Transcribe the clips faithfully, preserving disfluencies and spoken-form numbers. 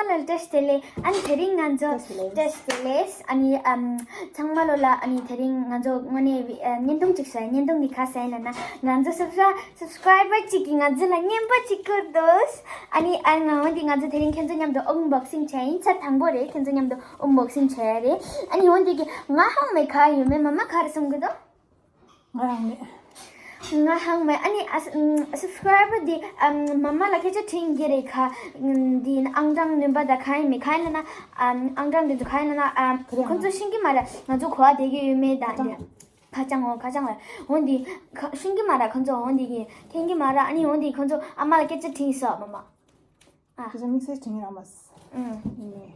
ལ་བཀྲ་ཤིས་བདེ་ལེགས། ཨ་ནི་དེ་རིང་ང་ཚོ་བཀྲ་ཤིས་བདེ་ལེགས། ཨ་ནི་ཨམ་ཚང་མ་ལོ་ལ་ཨ་ནི་དེ་རིང་ང་ཚོ་དངོས་གནས་ཨ་བརྙན་ཐུང་ཅིག་བཟོས། བརྙན་ཐུང་འདི་ག་བཟོས་ལབ་ན་ང་ཚོ་སབ་སི་ཀ་རའི་བར་གཅིག་གིས་ང་ཚོ་ལ་རྔན་པ་ཅིག་བསྐུར་འདུག་ཨ་ནི་ཨ་ང་འོན་ཏེ་ང་ཚོ་དེ་རིང་ཁྱེད་ཚོ་མཉམ་དུ་ཨན་བོག་སིང་བྱས་ཡིན། ཚར་དང་པོ་རེད། ཁྱེད་ཚོ་མཉམ་དུ་ཨན་བོག་སིང་བྱས་རེད། ཨ་ནི་འོན་ཏེ་གི་ང་ཧང་མེད་ག་ཡོད་མེད། མ་མ་ག་རེ་གསུང་གི་འདུག་ང་ཧང་མེད། ང་ཧང་མེད། ཨ་ནི་ཨ་སི་ཨམ་སབ་སི་ཀ་རའི་བར་འདི་ཨམ་མ་མ་ལ་སྐད་ཆ་དྲིས་ཀྱི་རེད་ཁ། འདི་ཨང་གྲངས་རྣམ་པ་ད་ག་ཡིན་མེད། ག་ཡིན་ལབ་ན་ཨམ་ཨང་གྲངས་འདི་ཚོ་ག་ཡིན་ལབ་ན་ཨམ་ཁོ་རང་ཁོ་ཚོ་ཤེས་ཀྱི་མ་རེད། ང་ཚོ་གོ་བ་བསྡད་ཀྱི་ཡོད་མེད་དང་འདི་ཁ་བྱང་འོ་ཁ་བྱང་རེད། འོ་འདི་ཁ་ཤེས་ཀྱི་མ་རེད། ཁོ་ཚོ་འོ་འདི་གི་མཁྱེན་གྱི་མ་རེད། ཨ་ནི་འོ་འདི་ཁོ་ཚོ་ཨ་མ་ལ་སྐད་ཆ་དྲིས་སོ་མ་མ། ཨ། ཁྱེད་ཚོ་དམིགས་བསལ་དྲི་ངན་རག་མ་སོང་། ཨུམ། ཡིན་ནའི།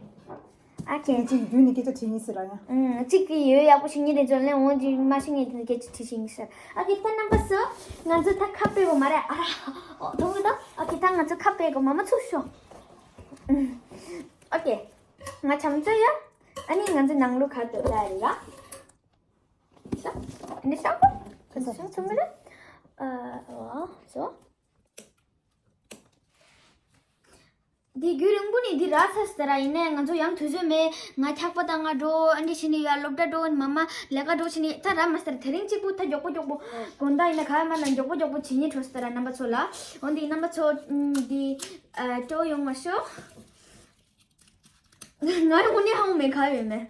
ཨ་ཁེ། ཁྱེད་ཚོས་བརྒྱུད་ནས་སྐད་ཆ་དྲིས་ཡིན་ཟེར་ར་ཡང་། ཨུམ། གཅིག་གིས་ཡོད་ཡག་པོ་ཤེས་ངེས་དེ་ཚོ་ལན་འོང་དུས་མ་ཤེས་ངེས་དེ་སྐད་ཆ་དྲིས་ཤིང་ཟེར། ཨ་ཁེ། ད་རྣམ་པ་ཚོ། ང་ཚོ་ད་ཁ་སྤེལ་དགོས་མ་རེད། ཨ་ར། ཨོ་མཐོང་གི་འདུག་ཨ་ཁེ། ད་ང་ཚོ་ཁ་སྤེལ་དགོས། མ་མ་ཚུགས་ཤོག་ཨ་ཁེ། ང་བྱམས་བརྩེ་ཡ། ཨ་ནི་ང་ཚོ་ནང་ལོགས་ཁ་སྤེལ་ད་རེད་ཡ། ཨ་ནི་ཤང་པོ། ཁ་སང་ཤང་ཚོང་གི་རེད། ཨ་ཨོ་སོ། འདི་རྒྱུན་རིང་པོ་ནས་འདི་རག་ཚར་སོང་ད་ར། ཡིན་ནའི་ང་ཚོ་ཡང་དུས་ཚོད་མེད། ང་འཁྱག་པ་བཏང་ང་འགྲོ། ཨ་འདྲ་བྱས་ནས་ཡར་སློབ་གྲྭ་འགྲོ། མ་མ་ལས་ཀ་འགྲོ་བྱས་ནས་ད་རག་མ་སོང་ད་ར། དེ་རིང་གཅིག་པུ་ད་མགྱོགས་པོ་མགྱོགས་པོ། དགོང་དག་ཡིན་ན་ག་ཡ་མ་ན་མགྱོགས་པོ་མགྱོགས་པོ་བྱེད་སྙིང་བྲོ་སོང་ད་ར། རྣམ་པ་ཚོ་ལ། འོ་འདི་རྣམ་པ་ཚོ་འདི་ཨ་སྤྲོ་ཡོང་མ་ཤོག་ང་རང་དངོས་གནས་ཧ་གོ་མེད་ག་ཡོད་མེད།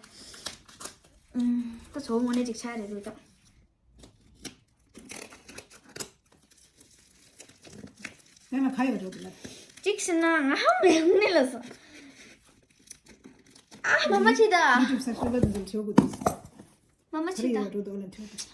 ད་ཚོ་དངོས་གནས་ཅིག་ཆགས་རེད་འདུག་ད། ཡང་ན་ག་ཡོད་འགྲོ་འདུག་ལ། གཅིག་ཟེར་ན་ང་ཧ་མེད་ནི་ལ་སོ། ཨ་མ་མ་ཆེ་ད། YouTube subscriber དེ་ཚོ་བྱེད་དགོས་འདུག་མ་མ་ཆེ་ད། ག་རེ་ཡོད་འགྲོ་འདུག་ལ་འཕྲོད་འདུག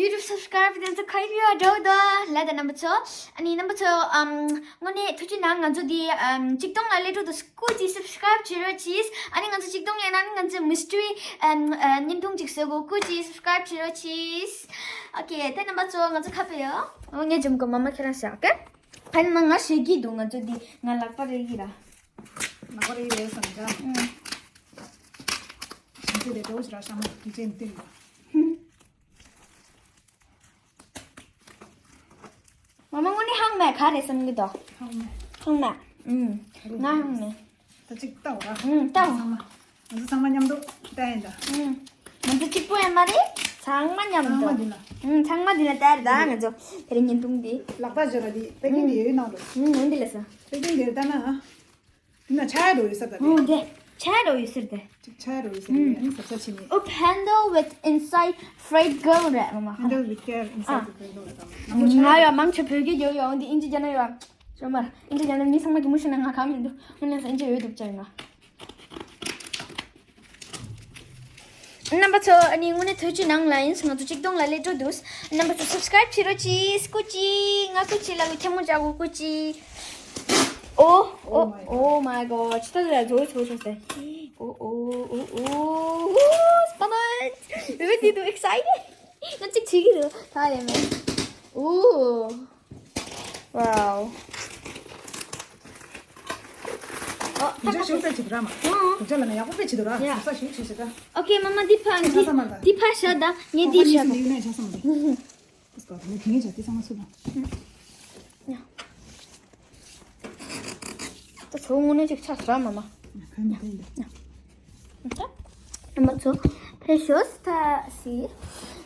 YouTube subscriber དེ་ཚོ་ག་ཡོད་འགྲོ་འདུག་ལ་ད་རྣམ་པ་ཚོ། ཨ་ནི་རྣམ་པ་ཚོ་ཨམ་དངོས་གནས་ཐུགས་རྗེ་གནང་། ང་ཚོ་འདི་ཨམ་ཆིག་སྟོང་ལ་སླེབས་འགྲོ་འདུག་སྐུ་མཁྱེན་subscribe བྱེད་རོགས་གྱིས། ཨ་ནི་ང་ཚོ་ཆིག་སྟོང་ཡན་ན་ནི་ང་ཚོ་mystery ཨམ་ཨ་བརྙན་ཐུང་ཅིག་བཟོ་དགོས། སྐུ་མཁྱེན་subscribe བྱེད་རོགས་གྱིས། ཨོ་ཁེ། དེ་རྣམ་པ་ཚོ་ང་ཚོ་ཁ་པེ་ཡོ། ཨོ་ངས་འཇམ་གོ་མ་མ་ཁྱེད་རང་བཞག་ཨོ་ཁེ། ཨ་ནི་ང་ཞེད་ཀྱི་འདུག་ང་ཚོ་འདི་ང་ལག་པ་རེག་གི་ར། ལག་པ་རེག་ཡོད་བསམ་འདྲ། ཨུམ། ཞིམ་ཚད་དེ་འགྲོ་ཞིག་ར་ཤ་མོ་དེ་ཅན་བསྟན་པ། མ་མ་དངོས་གནས་ཧང་མེད་ག་རེ་བསམ་གྱི་འདུག་ཧང་མེད། ཧང་མེད། ཨུམ། ང་ཧང་མེད། ད་ཅིག་ལྟ་འོ་ར། ཨུམ་ལྟ་འོ། ཚང་མ། ང་ཚོ་ཚང་མ་མཉམ་དུ་ལྟ་ཡིན་ད། ཨུམ། ང་ཚོ་གཅིག་པོ་ཡང་མ་རེད། ཚང་མ་མཉམ་དུ། ཚང་མ་འདི་ན། ཨུམ་ཚང་མ་འདི་ན་ལྟ་ཡིན་ད་ང་ཚོ། དེ་རིང་བརྙན་ཐུང་འདི། ལག་པ་བརྗོད་ལ་འདི་པེ་ཀིང་འདི་ཡོད་ནང་དུ། ཨུམ་འོན་འདི་ལ་ས། པེ་ཀིང་འདི་ལྟ་ན། འདི་ན་ཆ་ཡ་འགྲོ་ཡོད་ས་ད་འདི། ཨོ་འདི་ཆ་ཡ་འགྲོ་ཡོད་ས་དེ། ཅིག་ཆ་ཡ་འགྲོ་ཡོད་ས་དེ་ཨུམ། ཨ་ནི་ཟབ་ཟབ་བྱེད་ནི། Up handle with inside Fred girl རེད་མ་མ། Handle with care inside the Fred girl རེད་དམ། ང་ཡོད་མང་ཆེ་བོད་སྐད་ཡོད་ཡོད་འདི་ཨིན་ཇི་རྒྱ་ནག་ཡོད། ཤོ་མར་ཨིན་ཇི་རྒྱ་ནག་མི་ཚང་མ་གི་མུ་ཤི་ན་ང་གང་མི་འདུག་དངོས་གནས་ཨིན་ཇི་ཡོད་འདུག་ཅེ་ང་། རྣམ་པ་ཚོ་ཨ་ནི་དངོས་གནས་ཐུགས་རྗེ་གནང་ལ་ཡིན། ང་ཚོ་ཆིག་སྟོང་ལ་སླེབས་འགྲོ་འདུག་རྣམ་པ་ཚོ་subscribe བྱེད་རོགས་གྱིས། སྐུ་མཁྱེན་ང་སྐུ་མཁྱེན་ལ་གི་ཐལ་མོ་སྦྱར་དགོས། སྐུ་མཁྱེན། Oh, oh, oh my god. ཅི་ལྟར་ལ་བཟོ་བཟོ་བཟོ་ཟེར། Oh, oh, oh, oh, oh, so much. Really too excited. ང་གཅིག་བྱེད་ཀྱི་རེད། ད་ཡིན་མེད། Oh. Wow. Oh, ད་ང་ཞུ་ས་བྱེད་འདུག་ར་མ། ཨང་། ང་ལ་ཡག་པོ་དཔེ་བྱེད་འདུག་ར། ཡ། ས་ཞུ་ཞུ་ཞུ་ད། Okay, མ་མ་འདི་ཕ་འདི་འདི་ཕ་ཤ་ད་ངས་འདི་ཤ་ད། ཨོ་ཁ་ཉིས་སུ་འདི་ཡོད་ན་ཆ་ས་མ་འདུག་ཨུ་ཧུ། Let's go. ངས་དེ་ངས་བྱ་དེ་ཚང་མ་ཚུར་ལ། ཡ། ད་ཚོ་དངོས་གནས་ཅིག་ཆགས་སོང་ར་མ་མ། ཁ་མི་ཐེན་འདི། ད་མ་ཚོ་ཕེ་ཤོས་ད་སི།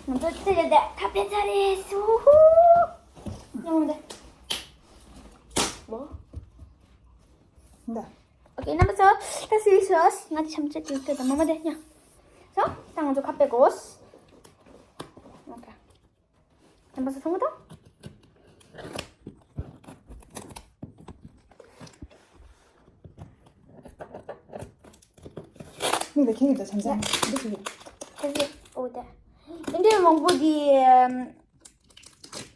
ང་ཚོ་དེ་རེད་དེ་ཁ་ཕེ་ཚ་རེད་སུ་ཧུ། ཡོང་དེ། ལོ། འདི། Okay, རྣམ་པ་ཚོ། ད་སི་ཤོས་ང་ཆམ་ཆ་ཅིག་ད་མ་མ་དེ་ཉ། སོ། ད་ང་ཚོ་ཁ་ཕེ་གོས། Okay. རྣམ་པ་ཚོ་མཐོང་གི་འདུག་མིག་ལ་ཁྱེར་ཡོད་ད་བྱམས་བརྩེ། འདི་ཞིག་ཡོད། ཁྱེར་ཡོད་ཨོ་ད། འདི་འདྲའི་མང་པོ་འདི་ཨམ།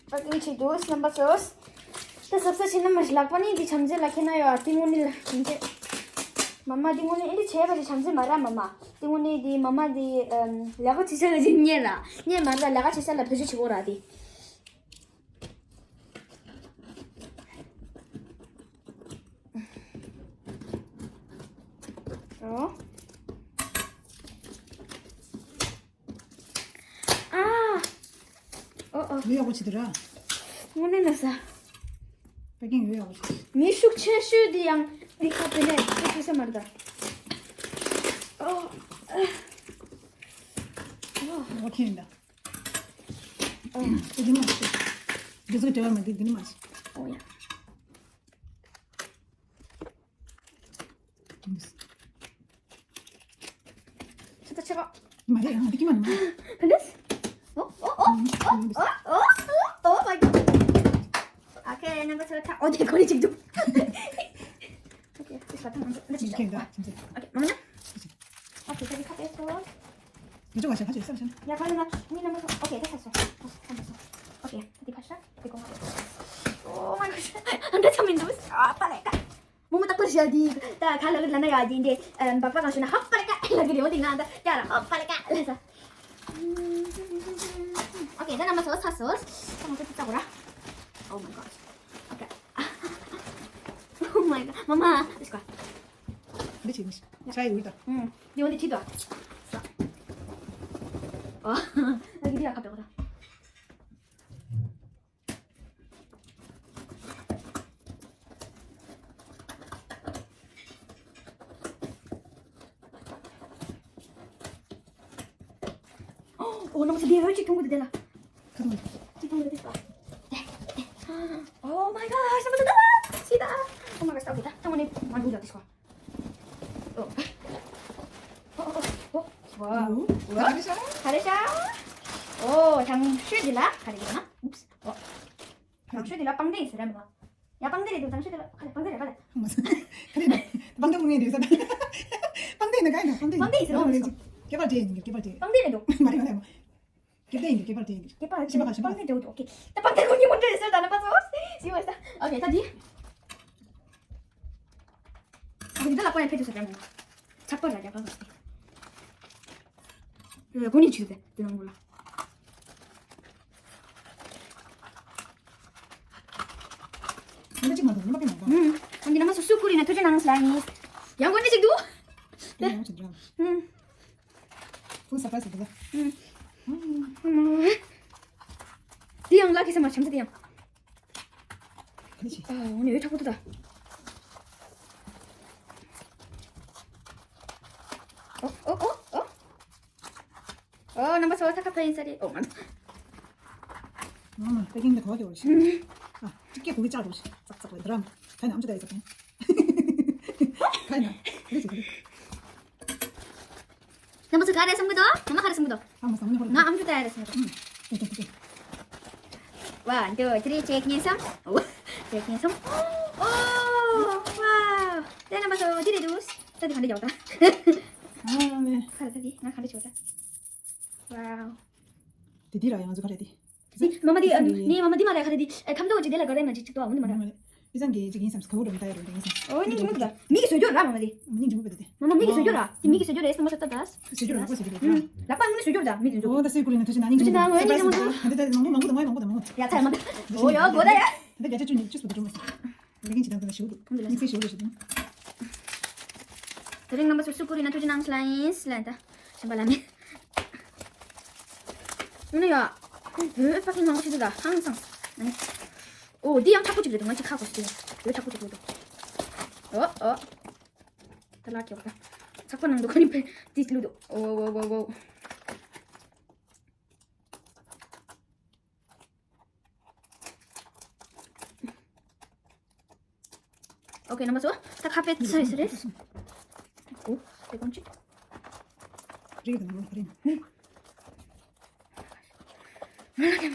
པ་ཀིང་བྱེད་འདུག་རྣམ་པ་ཚོ། ད་གཟབ་གཟབ་བྱེད་ན་མ་ལག་པ་ནི་འདི་བྱམས་བརྩེ་ལ་ཁྱེར་ན་ཡོད་ཨ། ཏི་ངོ་ནི་ལ་ཡིན་ཏེ། མ་མ་འདི་ངོ་ནི་ཨེ་འདི་བྱས་པ་ཞིག་བྱམས་བརྩེ་མ་ར་མ་མ། འདི་ངོ་ནི་འདི་མ་མ་འདི་ཨམ། ལས་ཀ་བྱེད་ས་ལ་ཅིག་རྙེད་ལ་རྙེད་མ་ར་ལས་ཀ་བྱེད་ས་ལ་བེད་སྤྱོད་བྱེད་དགོས་ར་འདི། ཨོ། ཨ། ཨོ་ཨོ། ཡོད་ཡག་པོ་བྱེད་འདུག་ར། དངོས་གནས་ན་ས། པེ་ཀིང་ཡོད་ཡག་པོ་བྱེད། མི་ཤུགས་ཆེ་ཤོས་འདི་ཡང་ འདི་ཁ་དེ་ནས་ཁ་ཁ་ཤ་མར་ད། ཨོ། ཨོ་ཁེ་འདི་མ་ཤེས། འདི་ཚོ་བྲེལ་བ་མ་འདི་འདི་མ་ཤེས། ཨོ་ཡ། ཁྱེད་ཚོ་ཆེ་ག་མ་རེད། ཡང་འདི་ཀྱི་མ་ནི་མ། ཕན་ཚུན། ཨོ་ཨོ་ཨོ་ཨོ་ཨོ་ཨོ། Oh my god. Okay, number two. ཨོ་དེ་ཁོ་རེ་ཅིག་འདུག Okay, this one. Let's just. Okay, མ་ན། Okay, ད་འདི་ཁ་ཏེ་སོ། ཡ་ཁ་ལ་ན་ཁ་ཅིག་སམ་སམ། ཡ་ཁ་ལ་ན་མི་number two. Okay, that's all. Okay, ད་འདི་ཕར་ཤ། འདི་གོང་མ། Oh my god. འདི་ཚ་མི་འདུག་ཨ་པ་ལེ་ཀ་མོ་མོ་ཏག་ཏག་བཞག་དེ། ད་ཁ་ལ་ལ་ན་ཡ་དེ་འདྲེ། འབག་པ་གང་ཤོད་ན་ཧོ་པ་ལེ་ཀ་ལ་གི་རེ་འོ་དེ་ང་ད་ཀྱ་ར་ཧོ་པ་ལེ་ཀ་ལ་ས། Okay, ད་ན་མ་སོ་ས་སོ། ད་མ་སོ་ཏི་ཙ་གོ་ར། Oh my god. Okay. Oh my god. མ་མ། Let's go. འདི་ཆི་མི་ཆ་ཡི་འུར་ད། ཨུམ། འདི་འོ་འདི་ཁྲིད་དོ། ཨོ། ད་གི་འདི་ཡ་ཁ་པེ་གོ་ར། ཨོ་ནང་སི་དེ་ཡོད་ཅིག་མཐོང་གི་འདུག་དེ་ལ། ཁ་ཐུང་། ཅིག་མཐོང་གི་འདུག་ཨ། Oh my god, ཤ་མ་ད་ད་ཤི་ད། Oh my god, stop it. ད་ང་ནི་མ་འགྲོ་ཡ་དེ་ཤི་ག་ཨོ། ཨོ་ཨོ་ཨོ། ཝའོ། ཝའོ། ག་རེ་ཤ། ག་རེ་ཤ། ཨོ་དང་ཤོད་འདི་ལ་ག་རེ་ཡོད་ན། Oops. ཨོ། དང་ཤོད་འདི་ལ་པང་གདན་ཟེར་ར་མ། ཡ་པང་གདན་རེད་འདུག་དང་ཤོད་འདི་ལ་ག་རེ་པང་གདན་རེད་ག་རེ། མ་ཟེར། ག་རེ་ན། པང་གདན་ངོ་ངའི་རེད་ཟེར། པང་གདན་ནི་ག་ཡིན་ན་པང་གདན། པང་གདན་ཟེར་ར་མ་ཟེར། སྐེད་པར་དེ་ཡིན་གྱི་སྐེད་པར་དེ། པང་གདན་རེད་འདུག་མ་རེད་མ་རེད་མ། སྐེད་པར་དེ་ཡིན་གྱི་སྐེད་པར་དེ་ཡིན་གྱི། སྐེད་པར་ཕྱི་མ་ག་ཕྱི་མ། པང་གདན་འདྲ་བོ་འདུག་ཨོ་ཁེ། ད་པང་གདན་ཁོ་གཉིས་མོ་འདྲ་རེད་ཟེར་ད་ན་པ་ཚོ། ཟི་བ་ས། ཨོ་ཁེ་ད་འདི། ཨོ་ཁེ་འདི་ལ་པོ་ཡང་ཕེ་ཐུ་ས་ད་ན། ཚགས་པར་ལ་རྒྱག་པ་ཟེར། ཨོ་ཁེ་ནི་ཆུ་དེ་དེ་ནང་ལ། ཡིན་པ་གཅིག་མ་འདུག་ཡིན་པ་གཅིག་མ་འདུག་ཨུམ། ཨ་འདི་ན་མ་སོ་སུ་ཁུར་ཡིན་ན་ཐུགས་རྗེ་གནང་ལ་ཡིན། ཡང་དགོས་ནི་གཅིག་འདུག་དེ་ཡང་ཅི་འདྲ། ཨུམ། ཁོང་སར་པ་རའི་སི་འདུག་ལ། ཨུམ། ཨུམ། འདི་ཡང་ལ་ཁེ་ས་མ་བྱམས་ས་དེ་ཡང་། ག་ནི་ཆེ། ཨ་འོ་ནི་འོད་ཁྲག་པོ་འདུག་ད། ཨོ་ཨོ་ཨོ་ཨོ། ཨོ་རྣམ་པ་ཚོ་ས་ཁ་ཕ་ཡིན་ས་རེད། ཨོ་མ། ཨ་མ་པེ་ཀིང་དེ་ག་བ་གི་འོ་ཤི། ཨ་ཅིག་སྐད་གོ་གི་ཅག་འོ་ཤི་ཙག་ཙག་བའི་དྲ་མ། ཁ་ན་ཨམ་ཅི་ད་ཡི་ཙག་ཁ་ན་རེ་ཅིག་ག་རེ། རྣམ་པ་ཚོ་ག་རེ་བསམ་གི་འདུག་ང་མ་ག་རེ་བསམ་གི་འདུག་ཨ་མ་བསམ་ནི་ཧོ་རེ། ང་ཨམ་ཅི་ད་ཡི་རེ་བསམ་གི་འདུག་ཨུ། ཅེ་ཅེ་ཅེ་ཅེ། One, two, three, check ཉན་སམ། ཨོ། check ཉན་སམ། ཨོ། Wow. དེ་རྣམ་པ་ཚོ་འདི་རེད་འདུག་ད་འདི་ག་འདྲ་རྒྱག་ད། ཨ་ནི། ཁ་ལ་ད་འདི་ང་ག་འདྲ་བྱེད་ད། Wow. དེ་འདི་ར་ཡང་ང་ཚོ་ག་རེ་དེ། འདི་མ་མ་འདི་ཨ་ནི་མ་མ་འདི་མ་རེད་ག་རེ་འདི། ཨེ་ཁམ་ཐོག་ཅིག་དེ་ལ་ག་རེ་མ་ཅིག་ཅིག་ཏོ་འོ་འདི་མ་རེད། མི་ཚང་གི་ཅིག་ཡིན་བསམ་སི་ཁ་བོ་འགྲོ་མི་ལྟ་ཡ་རེད་འདྲ་ཡིན་བསམ། ཨོ་ནི་ཅིག་མ་གི་ད་མི་གི་བཟོ་བཅོས་ར་མ་མ་འདི། མི་ཉིན་ཇུ་མོ་པ་དེ་དེ། མ་མ་མི་གི་བཟོ་བཅོས་ར་དེ་མི་གི་བཟོ་བཅོས་ར་ཨེ་སི་མ་ཤ་ཏ་ཏ། བཟོ་བཅོས་ར་ལོག་པ་བཟོ་བཅོས་ར། ལག་པ་ངོ་ནས་བཟོ་བཅོས་ར་མི་གི་བཟོ། ཨོ་ད་སེ་ཀུ་རེ་ན་ཐུ་ཅི་ན་ཉིན་ཐུ་ཅི་ན་ངོ་ཉིན་ཇུ་མོ་ད། འདི་ད་མང་པོ་མང་པོ་དང་མང་པོ་དང་མང་པོ། ཡ་ཚ་མ་འདི། ཨོ་ཡ་གོ་ད་ཡ། འདི་བརྒྱ་ཆ་བཅུ་ནི་བཅུ་སུ་བ་འགྲོ་མ་སོང་། ལེ་གིན་ཅི་དང་དང་ཤི་བོ་འདུག་ལེ་གིན་ཤི་བོ་འདུག་ཤི་འདུག་དེ་རིང་རྣམ་པ་ཚོ་སུ་ཀུ་རེ་ན་ཐུ་ཅི་ན་ངས་ལ་ཡིན་སི་ལན་ད། ཤམ་པ་ལ་མེ། ཨུ་ནི་ཡ། བོད་པ་ཀིང་མང་པོ་ཞིག་འདུག་ད་ཧང་སང་། ཨོ་འདི་ཡང་ཁྲག་པོ་ཅིག་རེད་འདུག་ང་ཅིག་ཁ་གོ་སི་འདི་ཡང་ཁྲག་པོ་ཅིག་རེད་འདུག་ཨོ་ཨོ། ད་ལ་ཁྱོག་ད། ཚགས་པར་ནང་དུ་ཁ་ནི་ཕེ་ཏིས་ལུ་འདུག་ཨོ་ཨོ་ཨོ་ཨོ། ཨོ་ཁེ་རྣམ་པ་ཚོ། ད་ཁ་པེ་ཚོས་རེད། ཨོ་དེ་གོང་ཅི། རིག་དང་ནོར་ཁ་རིན། ང་ལ་ཁེ་མ།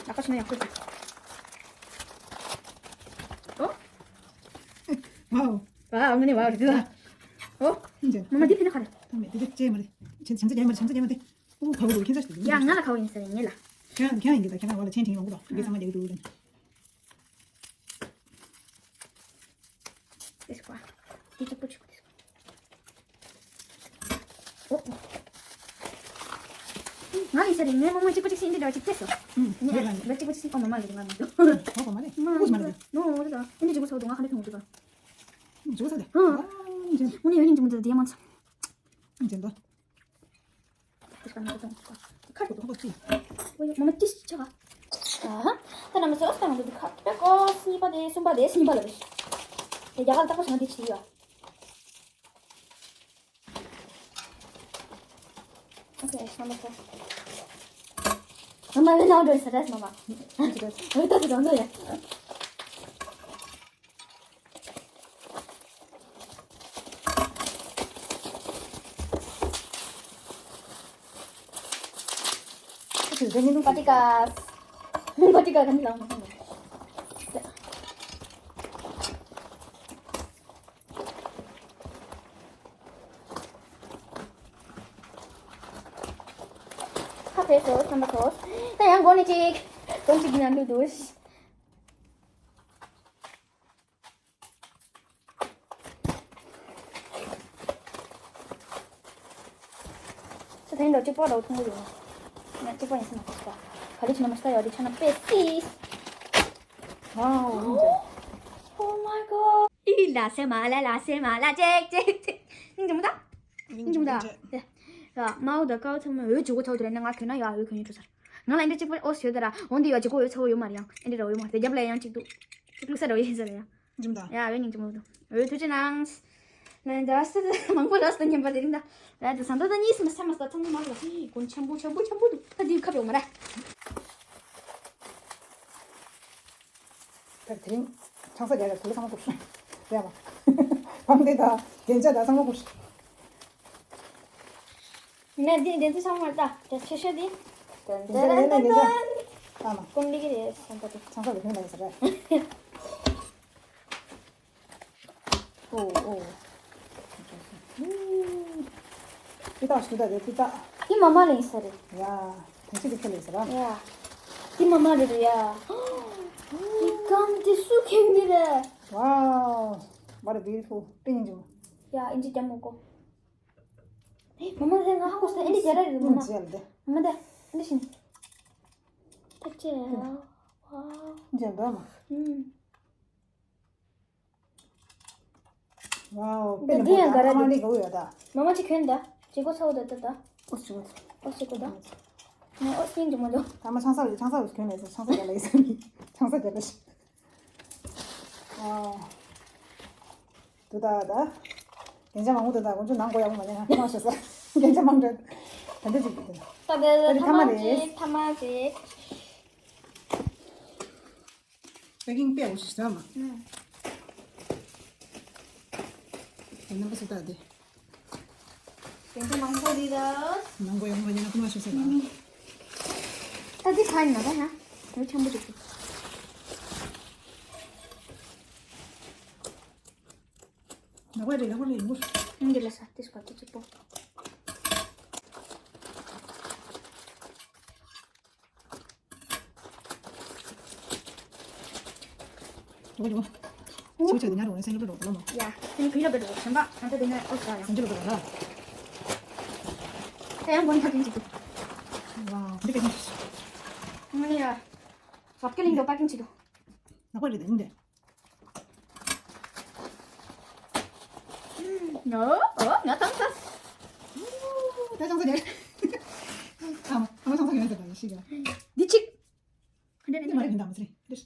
ལ་ཁ་ཤི་ན་ཡག་པོ་ཅི། ཨོ། ཝའོ། ཝའོ་ངི་ནི་ཝའོ་རེད་དུ། ཨོ། ཨིན་ཇི། མ་མ་འདི་ཕི་ན་ཁ་རེད། ཐང་མེད་དེ་དེ་ཅེ་མ་རེད། ཆེན་ཆེན་ཚ་རྒྱ་མ་རེད་ཆེན་ཚ་རྒྱ་མ་རེད། ཨོ་ཁ་བོ་ཁྱེད་ཚ་ཞིག་ཡ་ང་ལ་ཁ་བོ་ཡིན་ཟེར་ངེ་ལ། ཁྱེད་རང་ཁྱེད་རང་ཡིན་གི་ད་ཁྱེད་རང་བ་ལ་ཆེན་ཆེན་ཡོང་གི་ད་དེ་ཚང་མ་རྒྱག་གི་འདུག་ལ། དེ་སུ་བ། དེ་གཅིག་པོ་ཆུ་དེ་སུ་བ། ཨོ། ང་ཡིན་ས་རེད་ངའི་རྨོ་མོ་གཅིག་པོ་གཅིག་སེ་འདི་འདྲ་གཅིག་བལྟས་སོ། ཨུམ། ངས་ང་གཅིག་པོ་གཅིག་སེ་ཨོ་མ་མ་རེད་ང་མི་འདུག་ཨོ་མ་མ་རེད། མ་ཨུ་མ་རེད། ནོ་ཨོ་རེད་ད། འདི་གཅིག་པོ་ཚོ་འདུག་ང་ག་འདྲ་ཐོང་འདུག་ག་འཇུ་ས་རེད། ཨུམ། ཨ་འཇན། ངུ་ནས་ཡོད་ཉིན་གཅིག་མ་འདུག་དེ་ཡ་མ་ཚ། འཇན་ད། དེ་སྐད་ནང་དུ་ཁ་ཁོ་ཁོ་ཅི། ཨོ་ཡ་མ་མ་ཏིས་ཆ་ག་ཨ་ཧ། ད་ནམ་སོ་སོ་ནང་དུ་ཁ་པེ་ཀོ་སི་པ་དེ་སུམ་པ་དེ་སི་པ་ལ་བེ། དེ་རྒྱ་གར་ལྟ་བུ་བྱུང་དེ་ཆི་ཡོད། Okay, number four. Mama, we now doing stress, mama. We thought you don't know yet. Patikas. Patikas, kan lang. ཁ་ཕྱེ་སོ། ཐམ་པ་ཐོག་ད་ཡང་མགོ་ནས་གཅིག་མགོ་གཅིག་ཉམས་འགྲོ་འདུག་ཚེ་ཐེངས་འདྲ་གཅིག་པོ་འདྲ་བོ་མཐོང་གི་ཡོད། ང་གཅིག་པོ་ཡིན་སེམས་མ་ཐག་ག་ལེ་ཆུ་ན་མ་ཤི་ད་ཡོད་དེ་ཆ་ན་པེ་སིས། Wow. Oh my god. ཨི་ལ་སེ་མ་ལ་ལ་སེ་མ་ལ་ཅེག་ཅེག་ཅེག་སྙིང་རྗེ་མོ་ད། སྙིང་རྗེ་མོ་ད། དེ་ལ་མའོ་དང་ཀའོ་ཚང་མ་འོད་ཅིག་གོ་ཚོགས་དུ་ར་ནས་ང་གོན་ན་ཡ་འོད་གོན་ཡོད་འགྲོ་ཟེར། ང་ལ་འདི་གཅིག་པོ་ཨོ་ཟེར་ད་ར་འོ་འདི་ཡ་གཅིག་པོ་འོད་ཚ་བོ་ཡོད་མ་རེད་ཡང་ཨེ་འདི་ར་འོད་མ་རེད་རྒྱབ་ལ་ཡང་གཅིག་འདུག་གཅིག་བླུག་ས་ར་འོད་ཡིན་ཟེར་ཡ། འཇིམ་དང་། ཡ་འོད་སྙིང་རྗེ་མོ་འདུག་འོད་ཐུགས་རྗེ་གནང་། ལན་ར་སི་མང་པོ་ར་སི་ཉན་པ་དེ་རིང་ད། ཡ་དེ་ཟ་འདོད་ད་གཉིས་སི་མ་སེ་མ་སི་ད་ཚང་མ་མ་ར་ཧི་གོན་ཆམ་པོ་ཆམ་པོ་ཆམ་པོ་འདུག་ད་འདི་ཁ་ཕྱོགས་མ་ར། ད་དེ་རིང་ཆང་ས་རྒྱག་ཡ་དུ་ལ་ཚང་མ་ཀུ་ཤུ་རེད་བ། བང་དེ་ད་རྒྱན་ཆ་ད་ཚང་མ་ཀུ་ཤུ། ཡིན་ན་འདི་འདི་ཚོ་ཚང་མ་ལྟ་དེ་ཆེ་ཤོས་འདི། ཏན་ཏན་ཏན་ཏན་ཏན། ཨ་མ། ཀུན་ལི་གི་རེད་བསམ་པ་དེ། ཚང་ས་ལ་ཁྱོད་ལ་ཡིན་ཟེར་རེད། ཨོ་ཨོ། ཏི་ཏག་ཞུ་ད་རེད་ཏི་ཏག་དེ་མ་མ་ལེན་ས་རེད། ཡ། དེ་ཚོ་དེ་ཁྱོད་ལེན་ས་ར། ཡ། དེ་མ་མ་རེད་རེད་ཡ། དེ་གང་དེ་སུ་ཁྱེར་གི་རེད། Wow. What a beautiful painting. ཡ་ཨིན་ཇི་རྒྱ་མོ་གོ། ཨེ་མ་མ་རེད་ང་ཧ་གོ་ས་ཨེ་འདི་རྒྱ་ར་རེད་མ་མ། ཨིན་ཇི་ཡ་ལ་དེ། མ་མ་དེ་ཨེ་འདི་བཞིན། ཐག་ཆེ་ཡ། ཝའོ། ཨིན་ཇི་ཡ་འདྲ་མ། ཨུམ། Wow. དེ་དེ་ཡང་ག་ར་ཨ་མ་འདི་ག་བོ་ཡོད་ད། མ་མ་ཅིག་གྱོན་ད། ཅིག་གོ་ཚ་བོ་ད་ད་ད། ཨོ་ཅིག་གོ། ཨོ་ཅིག་གོ་ད། ང་ཨོ་སྙིང་རྗེ་མོ་འདུག་ད་མ་ཆང་ས་ཆང་ས་གྱོན་ལས་ཆང་ས་རྒྱ་ལ་ཡི་ཆང་ས་རྒྱ་ལ་ཡི། Wow. དུ་ད་ད། རྒྱན་ཆ་མང་པོ་འདུག་ད་དཀོན་མཆོག་ནང་གོ་ཡག་པོ་མ་ཉན་ན་ཁོ་མ་ཤོད་ས། རྒྱན་ཆ་མང་དྲགས། ད་འདི་ཅིག་འདུག་ད་ད་ད་ད་ད་ཐ་མ་ཐ་མ་རེད། ཅིག་ཐ་མ་ཅིག་པེ་ཀིང་དཔེ་འོ་ཞིག་ཟ་མ། ཨུམ། རྣམ་པ་ཚོ་ལྟ་དེ། དེ་ཚོ་མང་པོ་རེད་ད། མང་པོ་ཡོང་བ་ཡིན་ན་ཁོ་མ་ཤོད་ཟེར་ལ། ཨུམ། ད་འདི་ག་ཡིན་ན་ད་ཡ། འོ་ཆེན་པོ་ཅིག་ནག་པ་རེད་ནག་པ་རེད་ཡིན་པོ། ཨུམ། འདི་ལ་ས་དེ་སུ་ག་དེ་གཅིག་པོ། འགྲོ་འགྲོ། ཆུ་ཆུ་དེ་ཉར་འགྲོ་ནས་སེམས་སློབ་འགྲོ་ལོ་མོ། ཡ། སེམས་གུས་ལ་འགྲོ་སེམས་པ་ང་ཚོ་དེ་ནས་ཨོ་ས་ཡ། སེམས་ཆུ་ལ་འགྲོ་ལ། ད་ཡང་མགོ་ནས་ཕ་གིན་ཅིག་འདུག་ཝའོ། འདི་ག་ཅིག་ང་ཡ། བབ་ཀེ་ལིང་འགྲོ་པ་གིན་ཅིག་འདུག་ནག་པོ་རེད་དེ་ཡིན་དེ། ནོ། ཨོ་ང་ཐང་ས། ད་ཆང་ས་ཉར། ཨ་མ་ཨ་མ་ཆང་ས་ཉར་ཟེར་བ་ཡིན་ཤི་ག་འདི་ཅིག་ཁ་འདྲ་འདི་མ་རེད་འདི་འདྲ་མ་ཟེར་རེད།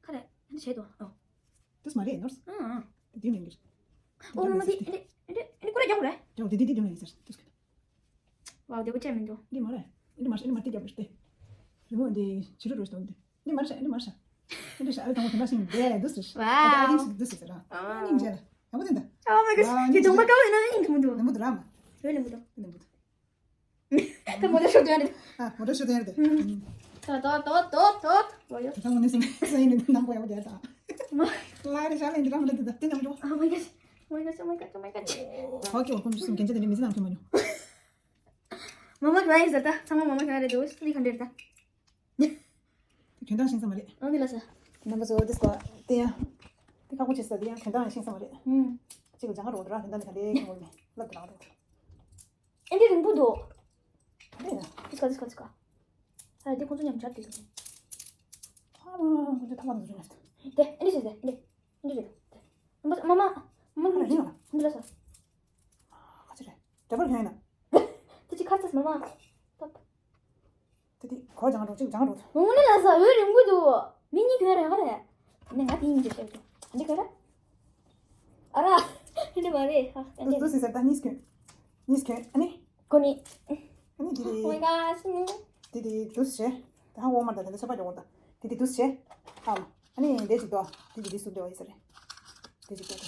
ཁ་རེད། འདི་བྱེད་དོ། ཨོ། དུས་མ་རེད་ནོར། ཨང་ཨང་། དེ་མིན་གྱི། ཨོ་མ་མ་འདི་འདི་འདི་འདི་ཀུ་རེ་རྒྱག་རེད། ཡང་དེ་དེ་དེ་དེ་མིན་གྱི་ཟེར་དུས་གི། ཝའོ་དེ་བོ་ཅན་མི་འདུག་འདི་མ་རེད། འདི་མ་རེད། འདི་མ་རེད་རྒྱག་རེད་དེ། རི་མོ་འདི་ཕྱི་རུ་རུ་ཞིག་འདུག་འདི་མ་རེད། འདི་མ་རེད། འདི་མ་རེད། འདི་རེད་ཨ་ལེ་དང་པོ་དེ་འདྲ་ཞིག་འདི་འདུག་ཟེར། ཝའོ། ཨ་ཏི་ཨ་ཏི་ཞིག་འདུག་ཟེར་ཟེར་ཨ། ཨ་ནི་འཇལ་ཡག་པོ་དེ་འདུག་ཨོ་མའི་གོཌ། ཝའོ་དེ་གདོང་པ་དཀར་བོ་ཡིན་ན་ཡིན་གི་མི་འདུག་ནམ་བུ་འདུག་ར་མ། ཡོད་ནམ་བུ་འདུག་ནམ་བུ་འདུག་ད་མོ་ཊ་ཤོར་དོན་རེད། ཨ་མོ་ཊ་ཤོར་དོན་རེད། ད་ད་ད་ད་ད་ད་ཡོ། ད་ངོ་ནས་སེམས་སེམས་ཡིན་ནང་པོ་ཡག་པོ་རྒྱག་ད། མ། ལ་རེ་ཤ་ལེ་འདི་རང་མ་ལེ་འདི་ད་དེ་ནམ་འགྲོ། Oh my gosh. Oh my gosh. Oh my god. Oh my god. ཧོ་ཀྱི་འོ་ཁོང་ཚོ་སུམ་རྒྱན་ཆ་དེ་འདྲ་མི་ཚེ་ནང་ཁྱོད་མ་མྱོང་། མ་མ་ག་ཡིན་ཟེར་ད་ཚང་མ་མ་མ་ག་རེད་འདུག་སི་ལི་ག་འདྲ་རེད་ད། དེ་གྱོན་སྟངས་ཤེས་ས་མ་རེད། ཨང་འདི་ལ་ས། རྣམ་པ་ཚོ་འདི་སྐོར་དེ་ཡང་། དེ་ཁག་པོ་བྱེད་ས་དེ་ཡང་གྱོན་སྟངས་ཤེས་ས་མ་རེད། ཧུམ། གཅིག་གི་ལྗང་ཁ་རོགས་འདྲ་གྱོན་སྟངས་དེ་ག་ལེ་གྱོན་དགོས་མེད་ལབ་དེ་རང་རེད། ཨེ་འདི་རིང་པོ་འདུག་ཨེ་ཡ། ཏིས་ཀ་ཏིས་ཀ་ཏིས་ཀ་ཨ་འདི་ཁོང་ཚོ་མཉམ་སྦྱར་དེ་འདུག་ཐ་མ་ཁོང་ཚོ་ཐ་མ་དང་འདུག་ཅུང་ཡང་། དེ་ཨེ་འདི་བྱས་ཏེ་ཨེ་འདི་ཨེ་འདི་རེད་དེ། མ་མ་མ་མ་ཁོང་ཚོ་འདི་ལ་ས། ཁ་ཅི་རེད། འདྲ་པར་གྱོན་ཡིན་ན། དེ་ཅི་ཁར་ཚ་མ་མ། ཏོབ། དེ་དེ་གོ་ལྗང་འགྲོ་གཅིག་ལྗང་འགྲོ། འོ་ནི་ལ་ས་འོད་རིང་པོ་འདུག་མི་གཉིས་གྱོན་ར་ག་རེད། ནི་ང་དེ་ཡིན་གྱི་ཤེས་ཀྱི། འདི་ག་རེད། ཨ་ར། ཧེ་མ་རེད། ཨ། དུས་དུས་སེ་ད་གཉིས་གྱོན། གཉིས་གྱོན་ཨ་ནི། ཁོ་ནི། ཨ་ནི་དེ་དེ། Oh my god. དེ་དེ་དུས་བྱས། ད་ཧ་འོ་མ་ད་དེ་ཚོད་པ་ཡོང་ད། དེ་དེ་དུས་བྱས། ཨམ། ཨ་ནི་དེ་ཅིག་ཏོ། དེ་དེ་དེ་སུབ་དེ་བ་ཡིན་ས་རེད། དེ་ཅིག་ཏོ་དེ།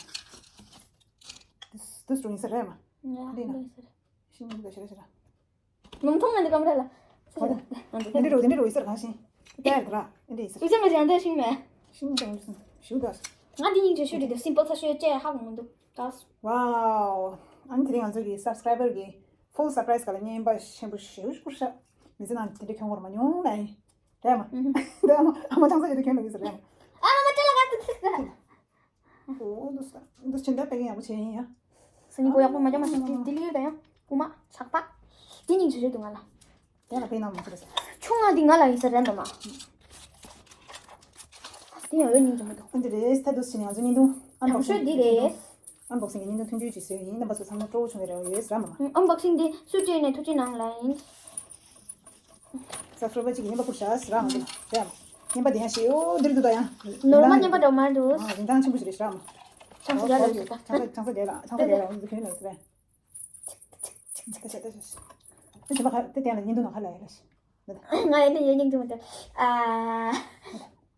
དུས་དུས་རུ་ཡིན་ས་རེད་མ། ཡ་འདི་ན། ཡིན་ས་རེད། ཤིང་འདི་ལ་ཤ་ར་ཤ་ར། ནམ་མཐོང་ང་འདི་ཀམ་ར་ལ། ཨོ་ད། འདི་རུ་འདི་རུ་ཡིན་ས་རེད་གང་ཤིང་། དེ་ལྟར་དེ་ར་འདི་ཡིན་ས་རེད། ཡིག་ཚང་གི་ཞལ་འདོན་ཤིང་མེད། ཤིང་འདི་ཀམ་ར་ཤིང་ཞུ་དགོས། ང་འདི་སྙིང་རྗེ་ཤོས་རེད་འདུག་སིམ་པལ་ཚ་ཤོས་བཅས་ཧ་གོ་མི་འདུག་ག། Wow. ཨ་ནི་དེ་རིང་ང་ཚོ་གི་སབ་སི་ཀ་རའི་བར་གི་ཧྥུལ་སར་པ་རའི་སི་ག་ལ་སྙན་པ་ཆེན་པོ་ཞེ་པོ་ཞིག་བསྐུར་ཤག་མི་ཚེ་ནང་དེ་འདྲ་ཁྱོང་བར་མ་མྱོང་ལ་ཡིན། རེད་མ། ཨུ་ཧུ། རེད་མ། ཨ་མ་ཚང་ས་ཡོད་དུ་ཁྱོན་ལ་ཡིན་ས་རེད་མ། ཨ་མ་མ་སྐྲ་ལ་ག་དུ་ཐིག་ས། ཨོ་འདུག་ས། འདུག་ཕྱི་ཟླ་དཔེ་ཡག་པོ་བྱས་ཡིན་ཡ། སང་ཉིན་གོ་ཡག་པོ་མ་འཇོག་མ་ཤེས་ཏི་ལི་ཡོད་ད་ཡང་སྐུ་མ་ཆག་པ། དེ་སྙིང་རྗེ་ཤོས་འདུག་ང་ལ། དེ་ལ་དཔེ་ནང་མ་ཁྱེར་ས། ཆུང་ང་འདི་ང་ལ་ཡིན་ས་རེད་འདུག་མ། དེ་ཡང་འོས་སྙིང་རྗེ་མི་འདུག་ཨ་འདི་རེད་ད་འདུག་ཕྱི་ནས་ང་ཚོ་བརྙན་ཐུང་ཨན་བོག་སིང་། དྲང་ཤོས་འདི་རེད། ཨན་བོག་སིང་གི་བརྙན་ཐུང་ཐུང་ཐུང་ཅིག་བཟོས་ཡིན། རྣམ་པ་ཚོ་ཚང་མ་སྤྲོ་བོ་བྱུང་བའི་རེ་བ་ཡོད་ཟེར་མ་མ། ཨན་བོག་སིང་འདི་སུས་སྤྲད་ནས་ཐུགས་རྗེ་གནང་ལ་ཡིན། སབ་སི་ཀ་རའི་བར་གཅིག་གི་རྣམ་པ་བསྐུར་བྱ་ཟེར་རང་འདི་རེད། རྣམ་པ་དེ་ཡང་ཞེ་ཡོ་འདིར་འདུག་ད་ཡང་། ནོར་མ་རྣམ་པ་འདྲ་མ་འདུག་ཨ་རིན་ཐང་ཆེན་པོ་ཞིག་རེད་ཟེར་རང་། ཆང་ས་རྒྱག་ལ་ཡོད་ད། ཆང་ས་ཆང་ས་རྒྱག་ལ་ཆང་ས་རྒྱག་ལ་འོང་འདི་གྱོན་ལ་ཟེར་བས། དེ་བྱས་པ་ཁ་དེ་བསྟན་ལ་བརྙན་ཐུང་ནང་ཁ་ལ་ཡོད་རེད། ང་ཡིན་ན་ཡོད་སྙིང་རྗེ་མི་འདུག་ཨ།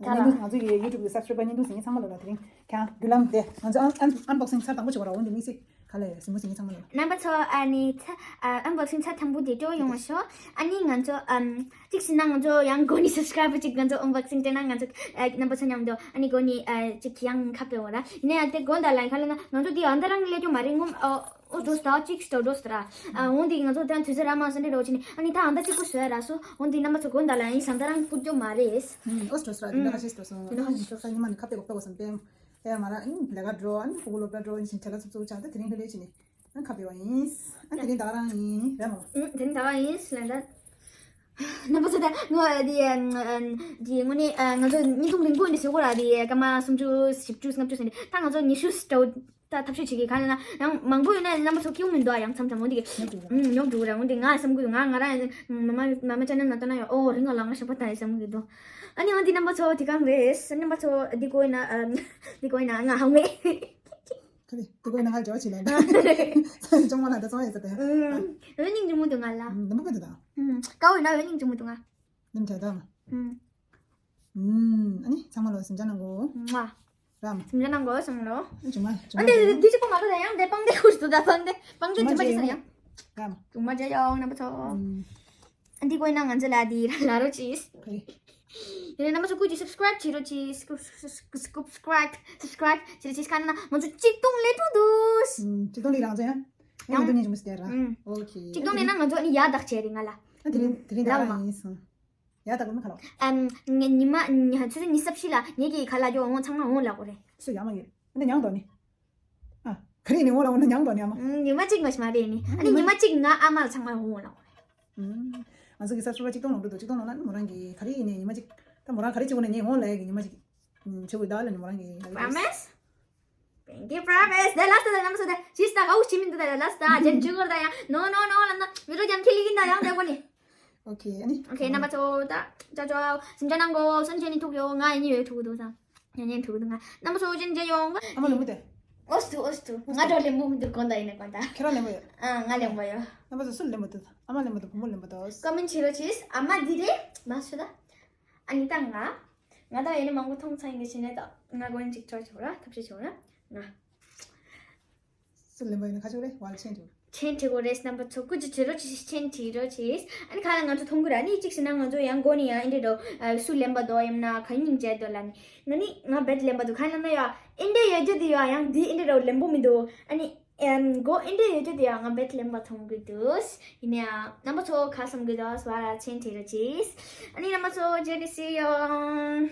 བརྙན་ཐུང་ང་ཚོ་ཡི་ཡུ་ཊུབ་གི་སབ་སི་ཀ་རའི་བར་བརྙན་ཐུང་གཟིགས་མཁན་ཚང་མ་ལོ་ལ་དེ་རིང་ཁྱང་རྒྱུ་ལམ་དེ་ང་ཚོ་ཨན་ཨན་ཨན་བོག་སིང་ཚར་དང་པོ་བྱེད་པ་ར་འོང་དེ་དམིགས་བསལ་ག་ལ་ཡོད་གཟིགས་མོ་གཟིགས་མཁན་ཚང་མ་ལོ་ལ། རྣམ་པ་ཚོ་ཨ་ནི་ཚ་ཨན་བོག་སིང་ཚར་དང་པོ་དེ་སྤྲོ་ཡོང་བ་ཤོག་ཨ་ནི་ང་ཚོ་ཨམ་གཅིག་ཟིན་ན་ང་ཚོ་ཡང་གོ་ནི་སབ་སི་ཀ་རའི་བར་གཅིག་ང་ཚོ་ཨན་བོག་སིང་སྤྲད་ན་ང་ཚོ་ཨ་རྣམ་པ་ཚོ་མཉམ་དུ་ཨ་ནི་གོ་ནི་ཨ་གཅིག་ཡང་ཁ་ཕེ་འོ་ར་ཡིན་ན་ཡང་དེ་གོ་འདའ་ལ་ཡིན་ཁ་ལ་ན་ང་ཚོ་དེ་ཨ་འདའ་རང་ལས་ཀྱོ་མ་རེད་ངོམ་ཨོ། ཨོ་འགྲོ་སྟ་གཅིག་སྟ་འགྲོ་སྟ་ར། ཨ་འོན་ཏེ་ང་ཚོ་དང་དུས་ཚོད་ར་མ་སོན་འདྲེ་རོ་ཅི་ནི་ཨ་ནི་ད་ཨ་འདའ་གཅིག་པུ་བཟོས་ར་སོ་འོན་ཏེ་རྣམ་པ་ཚོ་དགོན་ད་ལ་ཡིན་ཟང་ད་རང་ཕུར་སྐྱོ་མ་རེད། ཨོ་སྟོ་སྲ་དེ་འདྲ་ཁ་ཤས་སྟོ་སོང་ཁ་ཤས་སྟོ་སྲ་ཉི་མ་ནི་ཁ་པེ་གོ་པེ་གོ་སམ་པེ་ཡ་མ་ར་ཨིན་ལས་ཀ་འགྲོ་ཨ་ནི་ཕུ་གུ་སློབ་གྲྭ་འགྲོ་ཨིན་ཞིན་ཁྲེ་ལ་ཚུབ་ཚུབ་ཆགས་ད་དེ་རིང་ལྷོད་ལྷོད་ཅི་ནི་ཨ་ཁ་པེ་བ་ཡིན། ཨ་དེ་རིང་ད་ག་རང་ཡིན་ར་མོ། དེ་རིང་ད་ག་ཡིན་ལན་ད། རྣམ་པ་ཚོ་ད་ངོ་དེ་དེ་དངོས་གནས་ང་ཚོ་བརྙན་ཐུང་རིང་པོ་ཡིན་ཟེར་གོ་ར་དེ་སྐར་མ་སུམ་ཅུ་བཞི་བཅུ་ལྔ་བཅུ་ཟེར་ནས་ད་ང་ཚོ་ཉི་ཤུ་སྟོ། ད་ཐབས་ཤེས་བྱེད་ཀྱི་ག་ལ་ན་ཡང་མང་པོ་ཡོད་ན་རྣམ་པ་ཚོ་སྐྱིད་པོ་མི་འདུག་ཨ་ཡང་མཚམས་མཚམས་འོན་ཏེ་ཉོབ་འགྲོ་ར་འོན་ཏེ་ང་བསམ་གི་ང་ང་རང་ཡང་མ་མ་མ་མ་ཅན་ན་ན་ཏོ་ན་ཡང་ཨོ་རིང་ང་ལ་ང་ཞབས་པ་ད་ཡང་བསམ་གི་འདུག་ཨ་ནི་འོན་ཏེ་རྣམ་པ་ཚོ་དེ་གང་རེད། རྣམ་པ་ཚོ་འདི་གོ་ཡིན་ན་འདི་གོ་ཡིན་ན་ང་ཧང་མེད། ཁ་ལི་འདི་གོ་ཡིན་ན་ང་འབྲེལ་བ་བྱེད་ལ་འདི་ཅོང་མ་ལ་ད་ཚོང་ཡོད་ས་དེ་འོན་སྙིང་རྗེ་མོ་འདུག་ང་ལ་འདི་མོ་གི་འདུག་ད་ཀ་འོ་ཡིན་ན་འོན་སྙིང་རྗེ་མོ་འདུག་ང་ནིམ་ཐ་ད་མ། ཨུམ། ཨ་ནི་ཚང་མ་ལོ་སེམས་ཅན་ནང་གོ། མ། རམ། སེམས་ཅན་ནང་གོ་སང་ལོ། ཨ་ཅུང་མ་ཅུང་མ། ཨ་འདི་འདི་ཅི་པོ་མ་གོ་ད་ཡང་འདི་པང་འདི་ཁུར་དུ་ད་པང་འདི་པང་འདི་ཅི་མ་ཅི་སང་ཡང་། རམ། ཅུང་མ་ཇེ་ཡོང་རྣམ་པ་ཚོ། ཨུམ། ཨ་འདི་གོ་ཡིན་ན་ང་ཚོ་ལ་འདི་ལ་རོ་ཅིས། ཕེ། ཡིན་ན་རྣམ་པ་ཚོ་ཀུ་ཅི་སབ་སི་ཀ་རའིབ་བྱེད་རོ་ཅིས། སབ་སི་ཀ་རའིབ་སབ་སི་ཀ་རའིབ་བྱེད་རོ་ཅིས་ཁ་ན་ང་ཚོ་གཅིག་སྟོང་ལས་འགྲོ་འདུག་ཨུམ། གཅིག་སྟོང་ལས་རང་ཚོ་ཡང་། ཡང་ཡང་འདུག་ཉིན་ཅུང་མི་སྟེར་ར། ཨུམ། ཨོ་ཁེ། གཅིག་སྟོང་ལས་ན་ང་ཚོ་ཨ་ནི་ཡ་དག་བྱས་རེད་ང་ལ། ཨ་དེ་རིང་དེ་རིང་ད་ར་རང་མ། ཡིན་སོང་། ཡ་ད་གོ་མི་ཁ་ལོ། ཨམ། ངས་ཉི་མ་ཉི་ཧ་ཆུ་ཚོད་ཉི་ཤུ་རྩ་བཞི་ལ་ངེད་ཀྱི་ཁ་ལ་ཇོ་འོང་ཚང་མ་འོང་ལ་གོ་རེད། སུ་ཡ་མ་ཡོད། འདི་མྱང་དོ་ནི། ཨ། ག་རེ་ནི་འོང་ལ་འོང་ན་མྱང་དོ་ནི་ཨ་མ། ཨམ། ཉི་མ་གཅིག་མ་ཞིག་མ་རེད་ནི། ཨ་ནི་ཉི་མ་གཅིག་ང་ཨ་མ་ལ་ཚང་མ་འོང་ལ་གོ་རེད། ཨམ། ང་ཚོ་གི་སབ་སི་ཀ་རའིབ་གཅིག་སྟོང་ལོངས་འགྲོ་འདུག་གཅིག་སྟོང་ལོངས་ན་མོ་རང་གི་ག་རེ་ཡིན་ནི་ཉི་མ་གཅིག་ད་མོ་རང་ག་རེ་གཅིག་འོང་ན་ངས་འོང་ལ་ཡ་གི་ཉི་མ་གཅིག་ཨམ། ཆུ་བོ་ད་ལ་ནི་མོ་རང་གི་ལ་གི་Promise? Pinky promise. ད་ལ་སྟ་ད་ནམ་སོ་ད་ཅིས་ད་གའུ་ཅི་མིན་འདུག་ད་ལ་སྟ་ཇན་ཇུ་གོར་ད་ཡང་ནོ་ནོ་ནོ་ལ་ན་མི་རོ་ཇན་ཁི་ལི་གིན་ད་ཡང་ད་གོ་ནི། ཨོ་ཁེ། ཨ་ནི། ཨོ་ཁེ། རྣམ་པ་ཚོ་ད་ཅོ་ཅོ་སེམས་ཅན་ནང་གོ་སོན་ཅན་ནི་ཐུག་ཡོ་ང་ཡིན་ཡོད་ཐུག་འདུག་ད་ཉན་ཉན་ཐུག་འདུག་ང་རྣམ་པ་ཚོ་ཅན་ཅན་ཡོང་ག་ཨ་མ་ལེ་མུ་དེ། ཨོ་སྟུ་ཨོ་སྟུ་ང་འགྲོ་ལེ་མུ་མི་འདུག་གོ་ད་ཡིན་ན་གོ་ད་ཁྱེད་རང་ལེ་མུ་ཡོད། ཨ་ང་ལེ་མུ་ཡོད། རྣམ་པ་ཚོ་སུ་ལེ་མུ་འདུག་ཨ་མ་ལེ་མུ་འདུག་བུ་མོ་ལེ་མུ་འདུག་ཀོ་མེན་བྱེད་རོགས་གྱིས། ཨ་མ་འདི་རེད་མ་སུ་ད། ཨ་ནི་ད་ང་། ང་ད་ཡིན་ན་མང་པོ་མཐོང་ཚང་ཡིན་གི་ཕྱི་ནས་ད་ང་གོ་ཡིན་ཅིག་ཅོ་ཅོ་ར་ཐབས་ཤེས་ཅོ་ར་ང་། སུ་ལེན་པ་ཡིན་ན་ཁ་ཕྱོགས་རེད་བར་ཆེན་དུ། ཆེན་ཁྲི་གོ་རེས་རྣམ་པ་ཚོ་ཀུ་ཅི་བྱེད་རོགས་ཅི་ཆེན་ཁྲི་རོགས་ཅི། ཨ་ནི་ཁ་ལ་ང་ཚོ་མཐོང་གི་ར་ནི་གཅིག་ཟེར་ན་ང་ཚོ་ཡང་གོ་ནི་ཡང་ཨིན་དྲི་རོ་སུ་ལེན་པ་དོ་ཡིན་ན་ག་ཡིན་ཅེ་དོ་ལ་ནི་ང་ནི་ང་བེད་ལེན་པ་དུ་ཁ་ལ་ན་ཡ་ཨིན་དྲི་ཡོད་རྒྱུ་དི་ཡ་ཡང་དི་ཨིན་དྲི་རོ་ལེན་པོ་མི་འདུག་ཨ་ནི་ཨེམ་གོ་ཨིན་དྲི་ཡོད་རྒྱུ་དི་ཡ་ང་བེད་ལེན་པ་མཐོང་གི་འདུག་ཡིན་ཡ་རྣམ་པ་ཚོ་ཁ་སམ་གི་དོ་སུ་བ་ར་ཆེན་ཁྲི་རོགས་ཅི། ཨ་ནི་རྣམ་པ་ཚོ་ཇེ་གི་སི་ཡོང་།